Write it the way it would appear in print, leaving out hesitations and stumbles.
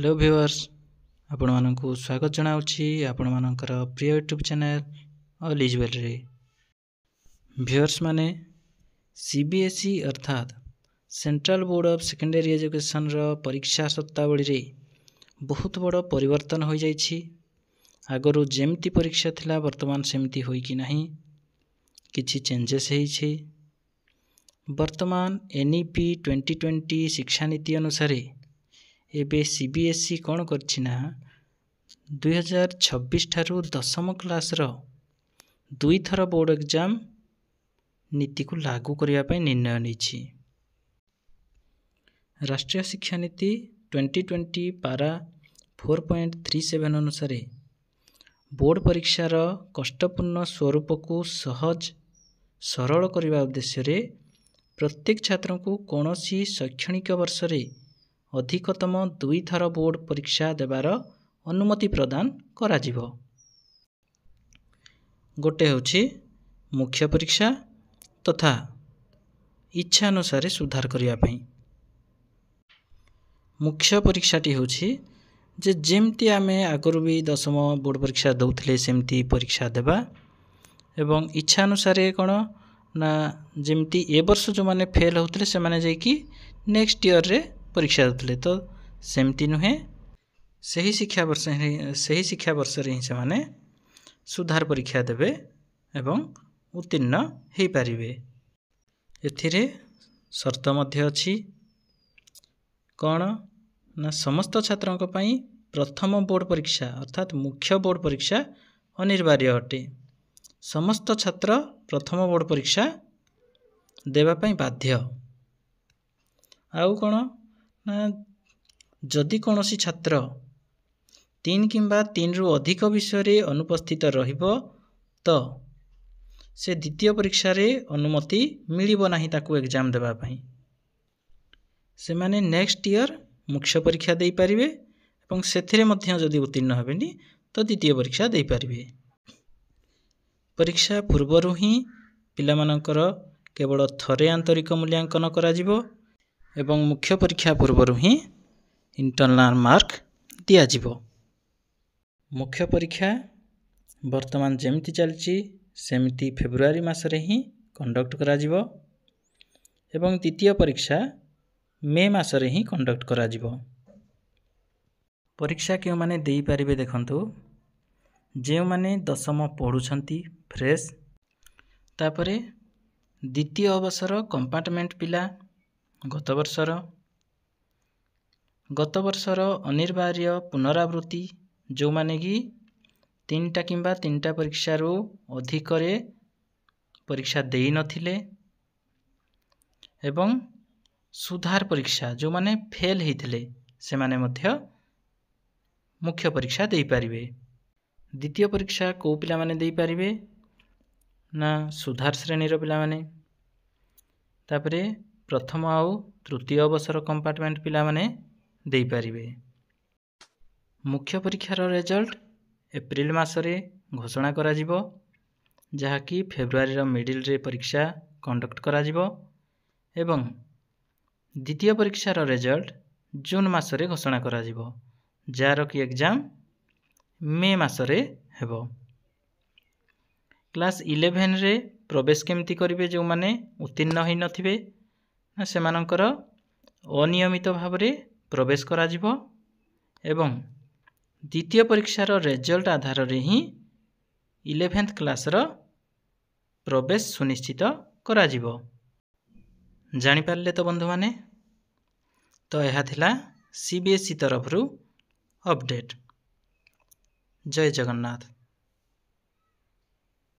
Hello viewers, ଆପଣମାନଙ୍କୁ ସ୍ୱାଗତ ଜଣାଉଛି ଆପଣମାନଙ୍କର ପ୍ରିୟ ୟୁଟ୍ୟୁବ୍ ଚ୍ୟାନେଲ୍ ଅଲ୍ is ୱେଲ୍ରେ। ଭିଉଅର୍ସ ମାନେ, ସିବିଏସ୍ଇ ଅର୍ଥାତ୍ ସେଣ୍ଟ୍ରାଲ ବୋର୍ଡ଼ ଅଫ୍ ସେକେଣ୍ଡାରୀ ଏଜୁକେସନ୍ର ପରୀକ୍ଷା ସର୍ତ୍ତାବଳୀରେ ବହୁତ ବଡ଼ ପରିବର୍ତ୍ତନ ହୋଇଯାଇଛି। ଆଗରୁ ଯେମିତି ପରୀକ୍ଷା ଥିଲା, ବର୍ତ୍ତମାନ ସେମିତି ହୋଇକି ନାହିଁ, କିଛି ଚେଞ୍ଜେସ୍ ହେଇଛି। ବର୍ତ୍ତମାନ ଏନ୍ଇପି 2020 ଶିକ୍ଷାନୀତି ଅନୁସାରେ ଏବେ ସିବିଏସ୍ଇ କ'ଣ କରିଛି ନା, 2026 ଠାରୁ ଦଶମ କ୍ଲାସ୍ର ଦୁଇଥର ବୋର୍ଡ଼ ଏକ୍ଜାମ୍ ନୀତିକୁ ଲାଗୁ କରିବା ପାଇଁ ନିର୍ଣ୍ଣୟ ନେଇଛି। ରାଷ୍ଟ୍ରୀୟ ଶିକ୍ଷାନୀତି 2020 ପାରା 4.37 ଅନୁସାରେ ବୋର୍ଡ଼ ପରୀକ୍ଷାର କଷ୍ଟପୂର୍ଣ୍ଣ ସ୍ୱରୂପକୁ ସହଜ ସରଳ କରିବା ଉଦ୍ଦେଶ୍ୟରେ ପ୍ରତ୍ୟେକ ଛାତ୍ରଙ୍କୁ କୌଣସି ଶୈକ୍ଷଣିକ ବର୍ଷରେ ଅଧିକତମ ଦୁଇଥର ବୋର୍ଡ଼ ପରୀକ୍ଷା ଦେବାର ଅନୁମତି ପ୍ରଦାନ କରାଯିବ। ଗୋଟେ ହେଉଛି ମୁଖ୍ୟ ପରୀକ୍ଷା ତଥା ଇଚ୍ଛା ଅନୁସାରେ ସୁଧାର କରିବା ପାଇଁ। ମୁଖ୍ୟ ପରୀକ୍ଷାଟି ହେଉଛି ଯେ ଯେମିତି ଆମେ ଆଗରୁ ବି ଦଶମ ବୋର୍ଡ଼ ପରୀକ୍ଷା ଦେଉଥିଲେ, ସେମିତି ପରୀକ୍ଷା ଦେବା ଏବଂ ଇଚ୍ଛା ଅନୁସାରେ କ'ଣ ନା, ଯେମିତି ଏ ବର୍ଷ ଯେଉଁମାନେ ଫେଲ୍ ହେଉଥିଲେ, ସେମାନେ ଯାଇକି ନେକ୍ସଟ ଇୟର୍ରେ ପରୀକ୍ଷା ଦେଉଥିଲେ, ତ ସେମିତି ନୁହେଁ। ସେହି ଶିକ୍ଷାବର୍ଷରେ ହିଁ ସେମାନେ ସୁଧାର ପରୀକ୍ଷା ଦେବେ ଏବଂ ଉତ୍ତୀର୍ଣ୍ଣ ହୋଇପାରିବେ। ଏଥିରେ ସର୍ତ୍ତ ମଧ୍ୟ ଅଛି। କ'ଣ ନା, ସମସ୍ତ ଛାତ୍ରଙ୍କ ପାଇଁ ପ୍ରଥମ ବୋର୍ଡ଼ ପରୀକ୍ଷା ଅର୍ଥାତ୍ ମୁଖ୍ୟ ବୋର୍ଡ଼ ପରୀକ୍ଷା ଅନିବାର୍ଯ୍ୟ ଅଟେ। ସମସ୍ତ ଛାତ୍ର ପ୍ରଥମ ବୋର୍ଡ଼ ପରୀକ୍ଷା ଦେବା ପାଇଁ ବାଧ୍ୟ। ଆଉ କ'ଣ ନା, ଯଦି କୌଣସି ଛାତ୍ର ତିନି କିମ୍ବା ତିନିରୁ ଅଧିକ ବିଷୟରେ ଅନୁପସ୍ଥିତ ରହିବ, ତ ସେ ଦ୍ୱିତୀୟ ପରୀକ୍ଷାରେ ଅନୁମତି ମିଳିବ ନାହିଁ ତାକୁ ଏକ୍ଜାମ୍ ଦେବା ପାଇଁ। ସେମାନେ ନେକ୍ସଟ ଇୟର୍ ମୁଖ୍ୟ ପରୀକ୍ଷା ଦେଇପାରିବେ ଏବଂ ସେଥିରେ ମଧ୍ୟ ଯଦି ଉତ୍ତୀର୍ଣ୍ଣ ହେବେନି, ତ ଦ୍ୱିତୀୟ ପରୀକ୍ଷା ଦେଇପାରିବେ। ପରୀକ୍ଷା ପୂର୍ବରୁ ହିଁ ପିଲାମାନଙ୍କର କେବଳ ଥରେ ଆନ୍ତରିକ ମୂଲ୍ୟାଙ୍କନ କରାଯିବ ଏବଂ ମୁଖ୍ୟ ପରୀକ୍ଷା ପୂର୍ବରୁ ହିଁ ଇଣ୍ଟରନାଲ୍ ମାର୍କ ଦିଆଯିବ। ମୁଖ୍ୟ ପରୀକ୍ଷା ବର୍ତ୍ତମାନ ଯେମିତି ଚାଲିଛି, ସେମିତି ଫେବୃଆରୀ ମାସରେ ହିଁ କଣ୍ଡକ୍ଟ କରାଯିବ ଏବଂ ଦ୍ୱିତୀୟ ପରୀକ୍ଷା ମେ ମାସରେ ହିଁ କଣ୍ଡକ୍ଟ କରାଯିବ। ପରୀକ୍ଷା କେଉଁମାନେ ଦେଇପାରିବେ ଦେଖନ୍ତୁ। ଯେଉଁମାନେ ଦଶମ ପଢ଼ୁଛନ୍ତି ଫ୍ରେଶ୍, ତାପରେ ଦ୍ୱିତୀୟ ଅବସର କମ୍ପାର୍ଟମେଣ୍ଟ ପିଲା ଗତ ବର୍ଷର ଅନିବାର୍ଯ୍ୟ ପୁନରାବୃତ୍ତି, ଯେଉଁମାନେ କି ତିନିଟା କିମ୍ବା ତିନିଟା ପରୀକ୍ଷାରୁ ଅଧିକରେ ପରୀକ୍ଷା ଦେଇନଥିଲେ ଏବଂ ସୁଧାର ପରୀକ୍ଷା, ଯେଉଁମାନେ ଫେଲ୍ ହେଇଥିଲେ, ସେମାନେ ମଧ୍ୟ ମୁଖ୍ୟ ପରୀକ୍ଷା ଦେଇପାରିବେ। ଦ୍ୱିତୀୟ ପରୀକ୍ଷା କେଉଁ ପିଲାମାନେ ଦେଇପାରିବେ ନା, ସୁଧାର ଶ୍ରେଣୀର ପିଲାମାନେ, ତାପରେ ପ୍ରଥମ ଆଉ ତୃତୀୟ ଅବସର କମ୍ପାର୍ଟମେଣ୍ଟ ପିଲାମାନେ ଦେଇପାରିବେ। ମୁଖ୍ୟ ପରୀକ୍ଷାର ରେଜଲ୍ଟ ଏପ୍ରିଲ ମାସରେ ଘୋଷଣା କରାଯିବ, ଯାହାକି ଫେବୃଆରୀର ମିଡ଼ିଲରେ ପରୀକ୍ଷା କଣ୍ଡକ୍ଟ କରାଯିବ ଏବଂ ଦ୍ୱିତୀୟ ପରୀକ୍ଷାର ରେଜଲ୍ଟ ଜୁନ୍ ମାସରେ ଘୋଷଣା କରାଯିବ, ଯାହାର କି ଏକ୍ଜାମ୍ ମେ ମାସରେ ହେବ। କ୍ଲାସ୍ 11ରେ ପ୍ରବେଶ କେମିତି କରିବେ ଯେଉଁମାନେ ଉତ୍ତୀର୍ଣ୍ଣ ହୋଇନଥିବେ ନା, ସେମାନଙ୍କର ଅନିୟମିତ ଭାବରେ ପ୍ରବେଶ କରାଯିବ ଏବଂ ଦ୍ୱିତୀୟ ପରୀକ୍ଷାର ରେଜଲ୍ଟ ଆଧାରରେ ହିଁ 11th କ୍ଲାସ୍ର ପ୍ରବେଶ ସୁନିଶ୍ଚିତ କରାଯିବ। ଜାଣିପାରିଲେ ତ ବନ୍ଧୁମାନେ? ତ ଏହା ଥିଲା ସିବିଏସ୍ଇ ତରଫରୁ ଅପଡ଼େଟ୍। ଜୟ ଜଗନ୍ନାଥ।